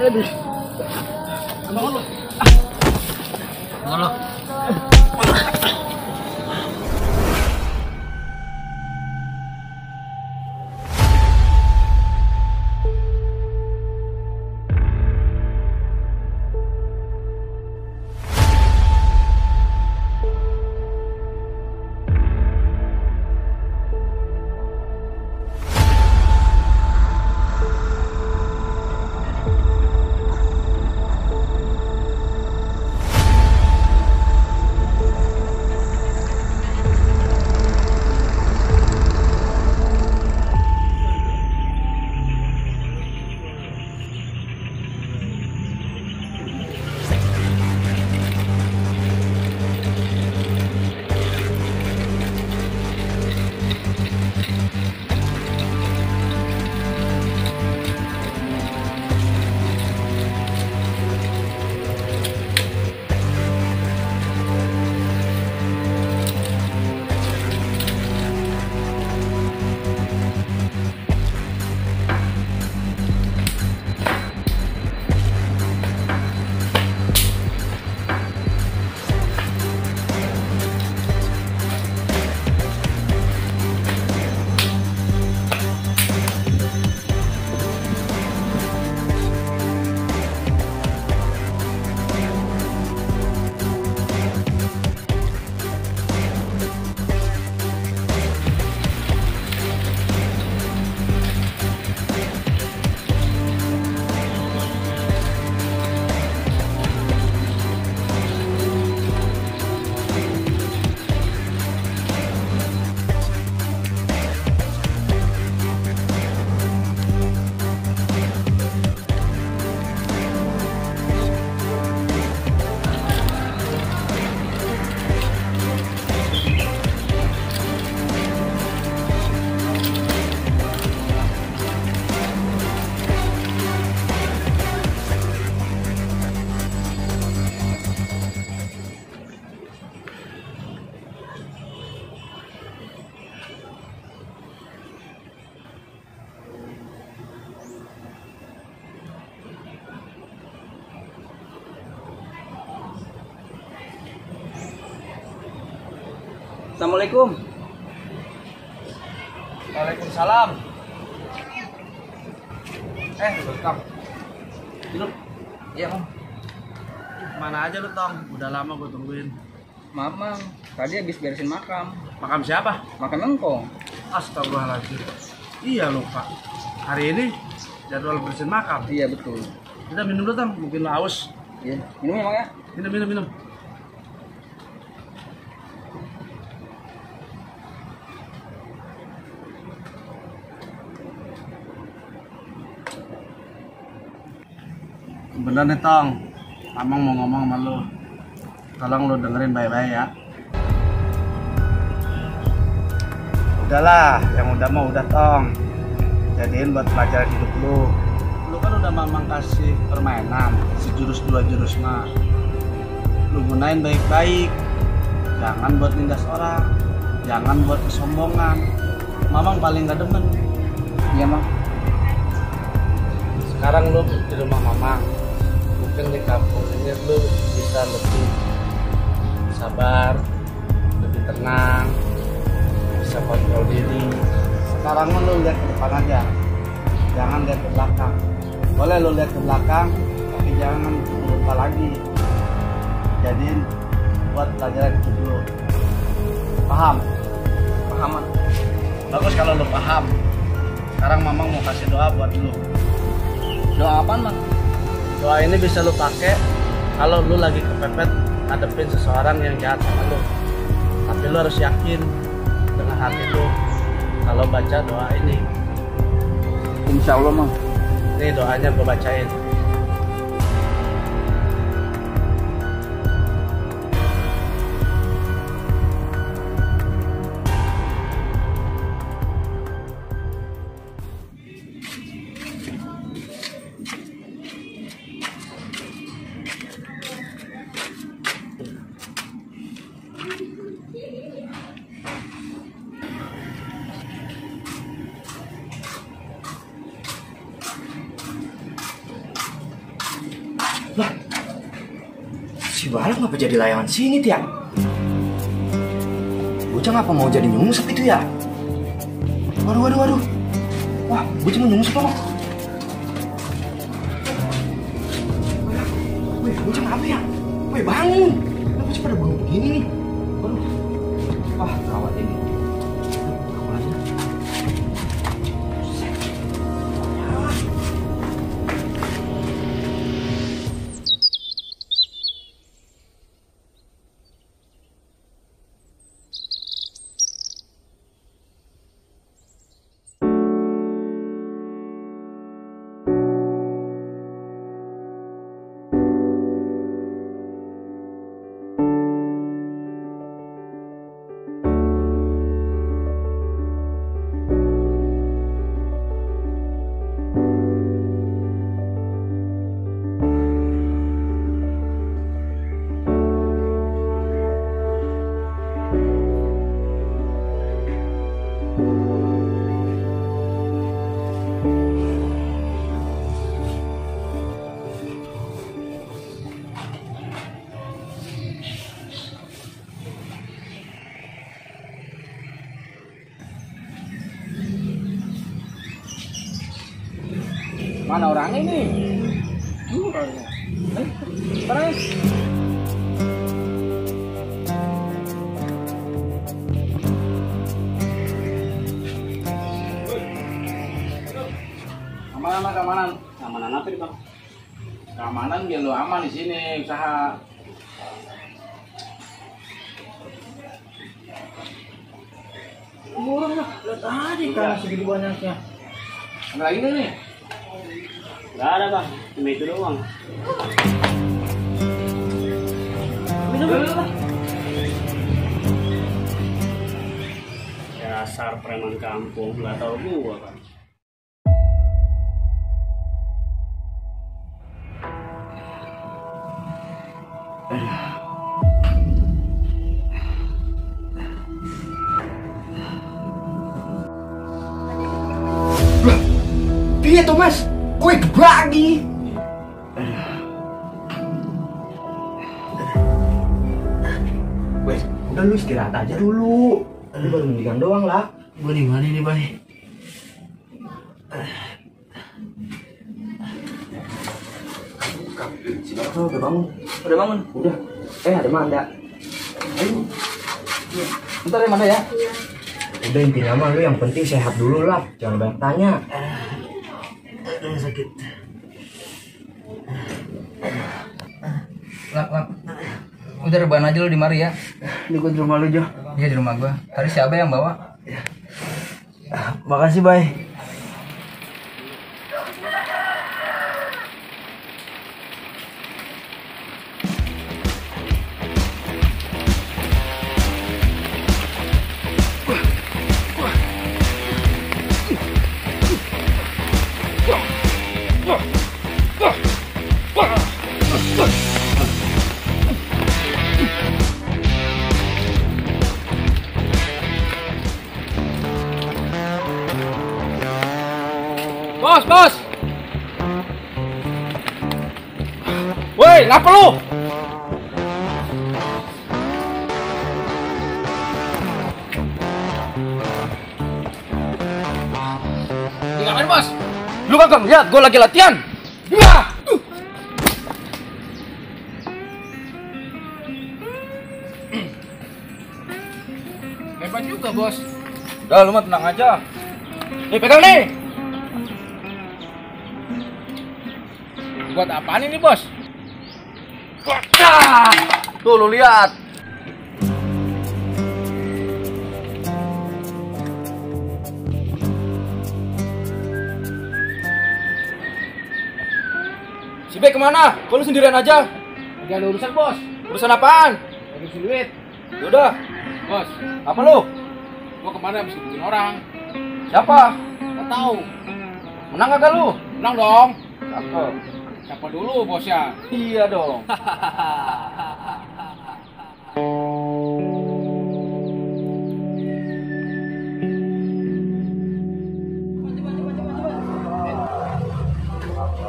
Aduh. Bangun lu. Bangun lu. Assalamualaikum. Waalaikumsalam. Tong. Duduk. Iya, Om. Mana aja lu, Tong? Udah lama gue tungguin. Maaf, Mang. Tadi habis beresin makam. Makam siapa? Makam engkong. Astagfirullahaladzim. Iya, lupa. Hari ini jadwal bersihin makam. Iya, betul. Kita minum dulu, Tong. Mungkin lu haus. Iya. Minum ya, Mang ya? Minum. Bener nih, Tong. Amang mau ngomong sama lu. Tolong lu dengerin baik-baik ya. Udahlah, yang udah mau udah, Tong. Jadiin buat pelajaran hidup lu. Lu kan udah mamang kasih permainan, sejurus dua jurus mah. Lu gunain baik-baik. Jangan buat nindas orang. Jangan buat kesombongan. Mamang paling gak demen. Iya, Mang. Sekarang lu di rumah mamang. Mungkin di kampung ini lu bisa lebih sabar, lebih tenang, bisa kontrol diri. Sekarang lu lihat ke depan aja, jangan lihat ke belakang. Boleh lu lihat ke belakang, tapi jangan lupa lagi. Jadiin buat pelajaran hidup lu. Paham? Pahaman. Bagus kalau lu paham. Sekarang mamang mau kasih doa buat lu. Doa apaan, Mang? Doa ini bisa lu pakai kalau lu lagi kepepet ngadepin seseorang yang jahat sama lu. Tapi lu harus yakin dengan hati lu kalau baca doa ini. Insya Allah, Mang. Ini doanya gue bacain. Lah, si balap ngapa jadi layangan sini tiap? Bocah ngapa mau jadi nyungsep itu ya? Waduh. Wah, bocah mau nyungsep loh. Wih, bocah ngapa ya? Wih, bangun. Kenapa bocah pada bangun begini nih? Waduh. Wah, gawat ini. Mana orangnya ini? Orangnya. Orangnya. Keamanan. Keamanan apa nih, Bang? Keamanan biar lo aman di sini usaha. Murah lah, lihat tadi kan segitu banyaknya. Ada lagi nggak nih? Nggak ada bang, cuma itu doang. Minum dulu lah. Dasar preman kampung, nggak tahu gua kan. Iya Thomas, gue lagi. Wes, udah lu istirahat aja dulu. Lu baru mendingan doang lah. Gua di mana nih bang? Si Bapak udah bangun. Udah bangun? Udah. Ada Manda. Ayo. Bentar ya Manda ya. Udah intinya mah lu yang penting sehat dulu lah. Jangan banyak tanya. Sakit. Lap. Udah rebahan aja lu di mari ya. Ini gue di rumah lu, Jo. Iya di rumah gua. Tadi siapa yang bawa? Makasih, Bay. Bos! Woi, ngapa lu? Ngapain bos? Lu kagak ngeliat gua lagi latihan? Ya! Hebat juga bos. Udah lu mah tenang aja. Nih pegang nih. Buat apaan ini bos? Tuh lu lihat. Si B kemana? Kok lu sendirian aja? Gak ada urusan bos. Urusan apaan? Urusan duit. Yaudah. Bos, Apa lu? gua kemarin habis bikin orang. Siapa? Gak tahu. Menang kagak lu? Menang dong. Cakep. Siapa dulu bosnya? Iya dong.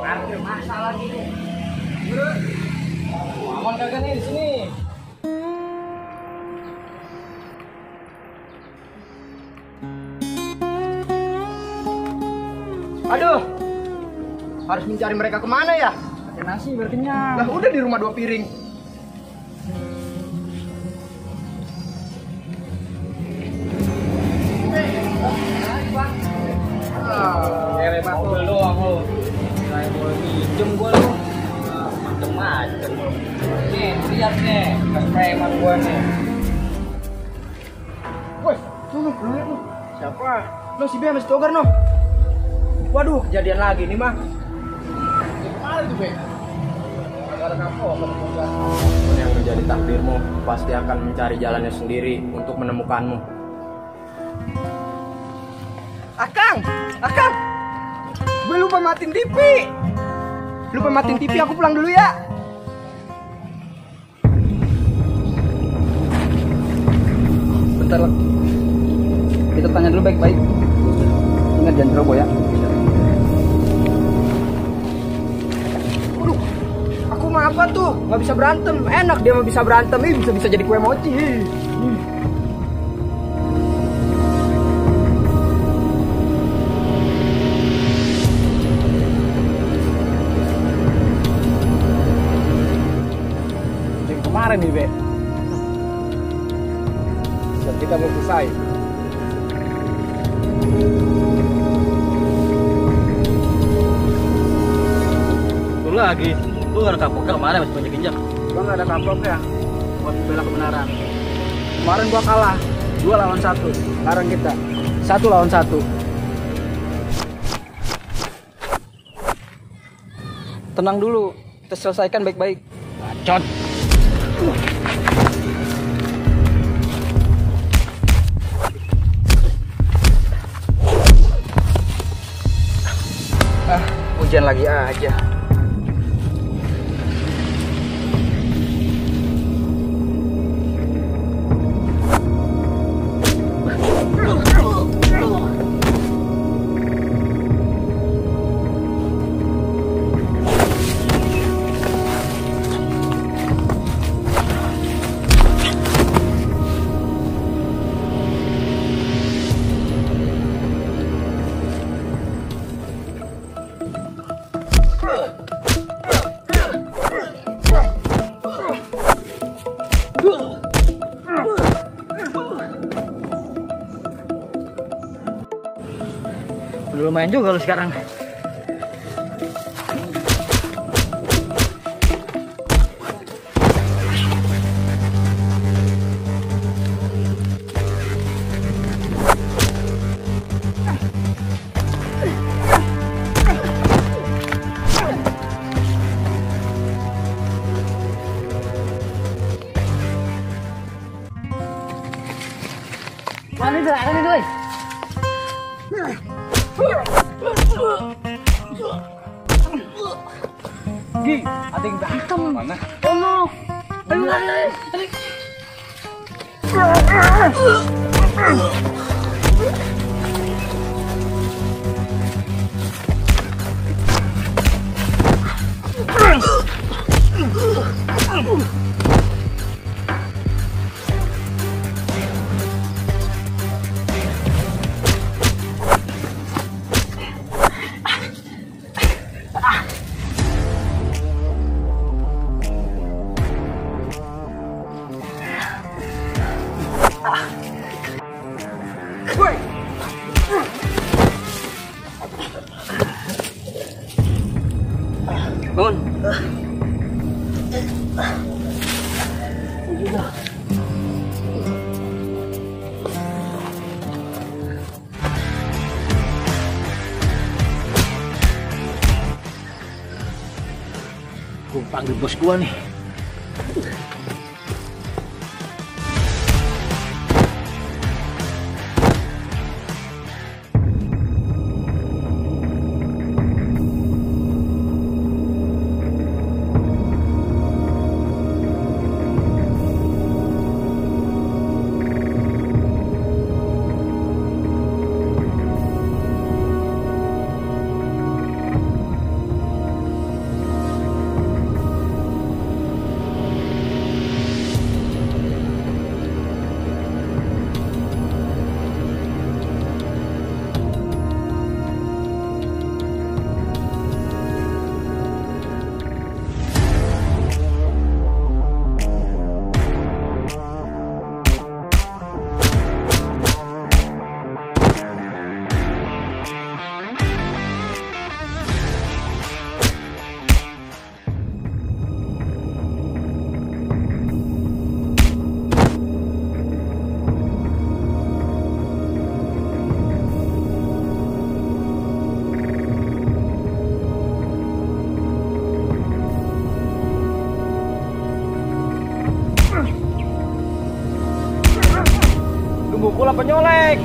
Parkir masalah nih. mereka nih di sini. Aduh, harus mencari mereka kemana ya? Pakai nasi biar kenyang. Lah udah di rumah 2 piring. Kere mobil doang lu. Kayak mau minjem gua lu. Macem-macem. Nih, lihat nih, bekas preman gua nih. Woi, tuh lihat tuh. Siapa? No si Bea masih togar no. Waduh, kejadian lagi nih mah. Gimana tuh, Be? Ada kapok, Yang menjadi takdirmu pasti akan mencari jalannya sendiri untuk menemukanmu. Akang, Akang, gue lupa matiin TV. Lupa matiin TV, aku pulang dulu ya. Bentar, kita tanya dulu baik-baik. Ingat jangan ceroboh ya. Waduh, aku mah apa tuh? Nggak bisa berantem. Enak dia mah bisa berantem. Bisa jadi kue mochi. Kemarin nih, Be. Dan kita belum selesai. Lu lagi. Lu gak ada kapok kemarin masih banyak injak. Gua nggak ada kapok ya. Buat bela kebenaran. Kemarin gua kalah 2 lawan 1. Sekarang kita 1 lawan 1. Tenang dulu. Kita selesaikan baik-baik. Bacot. Hujan lagi aja. Udah lumayan juga lu sekarang. Mana itu? Ada nih, Doi. Gi, ada yang berantem. Mana? Oh no. Aduh, Woi. Bangun. Gue panggil bos gua nih. adalah penyolek.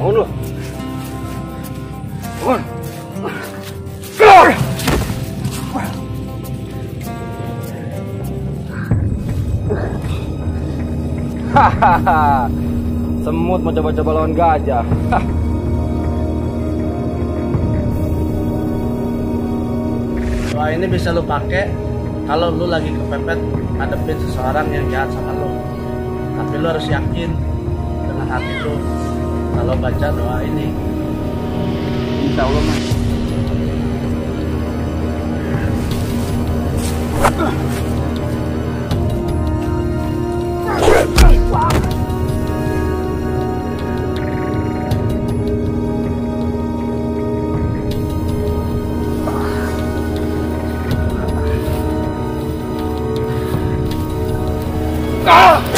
Bangun lu. Bangun. Hahaha. Semut mau coba-coba lawan gajah. Doa ini bisa lu pakai kalau lu lagi kepepet ngadepin seseorang yang jahat sama lu. Tapi lu harus yakin dengan hati lu kalau baca doa ini. Insya Allah, Mas. Ah!